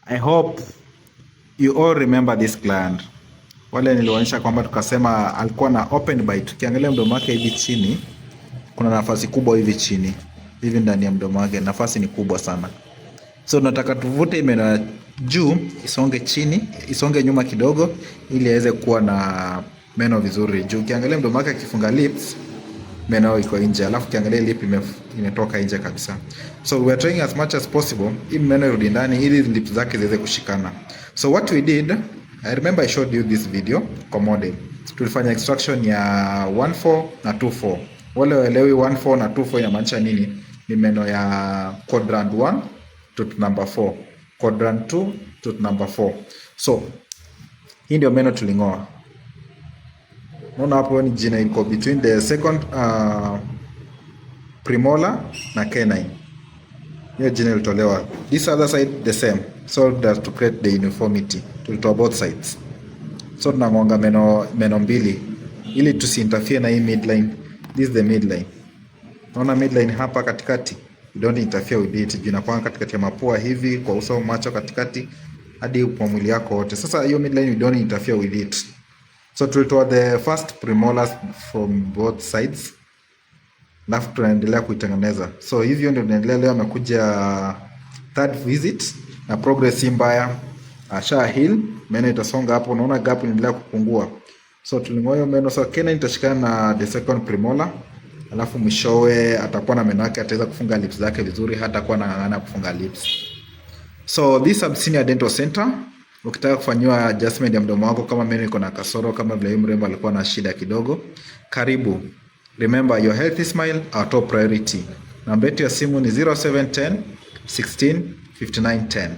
I hope you all remember this client. Wale nilionyesha kwamba tukasema alikuwa na open bite. Ukiangalia mdomo wake hivi chini, kuna nafasi kubwa hivi chini, hivi ndani ya mdomo wake nafasi ni kubwa sana. So tunataka tuvute meno ya juu isonge chini, isonge nyuma kidogo, ili aweze kuwa na meno vizuri. Juu ukiangalia mdomo wake akifunga lips, meno iko nje, alafu ukiangalia lip imetoka nje kabisa. So we are trying as much as possible hii meno irudi ndani ili lips zake ziweze kushikana. So what we did, I remember I showed you this video kwa model. Tulifanya extraction ya 14 na 24. Wale waelewi 14 na 24 inamaanisha nini? Ni meno ya quadrant 1 tooth number 4, quadrant 2 tooth number 4. So hii ndio meno tuling'oa. Unaona hapo ni jino iko between the second premolar na canine. Hiyo jino ilitolewa. This other side the same. So that to create the uniformity. Tulitoa both sides. So tunang'oa meno mbili ili tusiinterfere na hii midline. This is the midline. Unaona midline hapa katikati. You don't interfere with it. Juu inakuwa katikati ya mapua hivi kwa uso, macho katikati hadi kwa mwili yako wote. Sasa hiyo midline, you don't interfere with it. So tulitoa the first premolars from both sides. Alafu tunaendelea kuitengeneza. So hivyo ndio tunaendelea. Leo amekuja third visit na progress si mbaya. Asha heal, meno itasonga hapo, unaona gap inaendelea kupungua. So tuling'oa hiyo meno, so canine itashikana na the second premolar. Alafu mwishowe atakuwa na meno yake, ataweza kufunga lips zake vizuri, hata kuwa anang'ang'ana kufunga lips. So this Abyssinia Dental Center, ukitaka kufanyiwa adjustment ya mdomo wako kama meno iko na kasoro kama vile huyu mrembo alikuwa na shida kidogo, karibu. Remember, your healthy smile, our top priority. Namba yetu ya simu ni 0710 16 59 10.